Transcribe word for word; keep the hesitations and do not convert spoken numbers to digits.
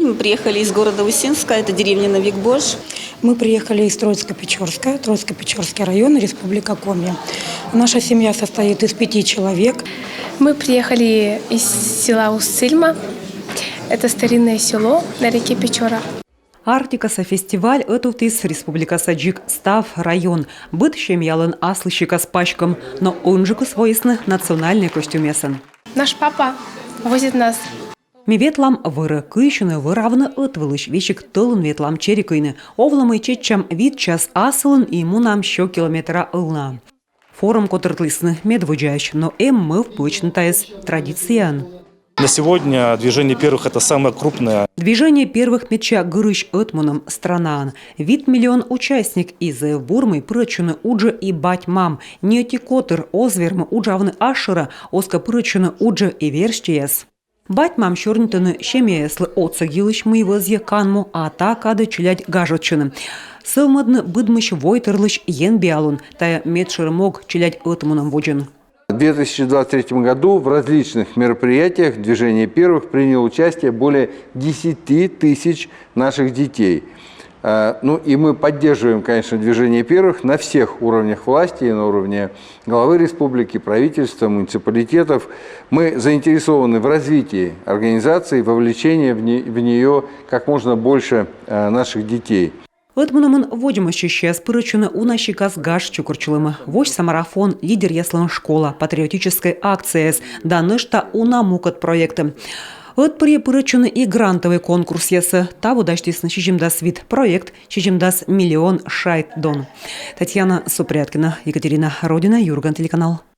Мы приехали из города Усинска, это деревня Новикбош. Мы приехали из Троицко-Печорска, Троицко-Печорский район, Республика Коми. Наша семья состоит из пяти человек. Мы приехали из села Усть-Цильма. Это старинное село на реке Печора. «Арктикаса» фестиваль ӧтувтіс республикаса дзик став район. Быд семьялӧн аслыссикас паськӧм, но унджыкыс воисны национальнӧй костюмъясӧн. Наш папа возит нас. Ми ветлам вӧрӧ, кыйсьыны вӧравны ӧтвылысь, весиг тӧлын ветлам чери кыйны. Овлӧ, мый чеччам вит час асылын и мунам сё километра ылнаӧ. Форум котыртлісны медводдзаысь, но эм мӧвп вӧчны тайӧс традицияӧн. На сегодня Движение первых — это самое крупное. «Движение первых» медся гырысь ӧтмунӧм странаын. Вит миллион участник, и зэв бур, мый пырӧдчӧны уджӧ и бать-мам. Ни ӧти котыр оз вермы уджавны асшӧра, оз кӧ пырӧдчыны уджӧ и верстьӧяс. Бать-мам сёрнитӧны семьяяслы отсӧг йылысь, мый вӧзйӧ канму, а та кадӧ челядь гажӧдчӧны. Сӧвмӧдны быдмысь войтырлысь енбиалун. Тайӧ медшӧр мог челядь ӧтмунӧм водзын. В две тысячи двадцать третьем году в различных мероприятиях «Движение первых» приняло участие более десяти тысяч наших детей. Э, Ну и мы поддерживаем, конечно, «Движение первых» на всех уровнях власти, и на уровне главы республики, правительства, муниципалитетов. Мы заинтересованы в развитии организации, вовлечении в не- в нее как можно больше э, наших детей. Ӧтмунӧмын водзмӧстчысьяс пырӧдчӧны уна сикас гаж чукӧртчылӧмӧ. Восьса марафон, лидеръяслӧн школа, патриотическӧй акцияяс да нӧшта уна мукӧд проектъяс. Ӧтпырйӧ пырӧдчӧны и грантӧвӧй конкурсъясӧ. Таво дасьтісны сизимдас вит проект, сизимдас миллион шайт дон. Татьяна Супряткина, Екатерина Родина, «Юрган» телеканал.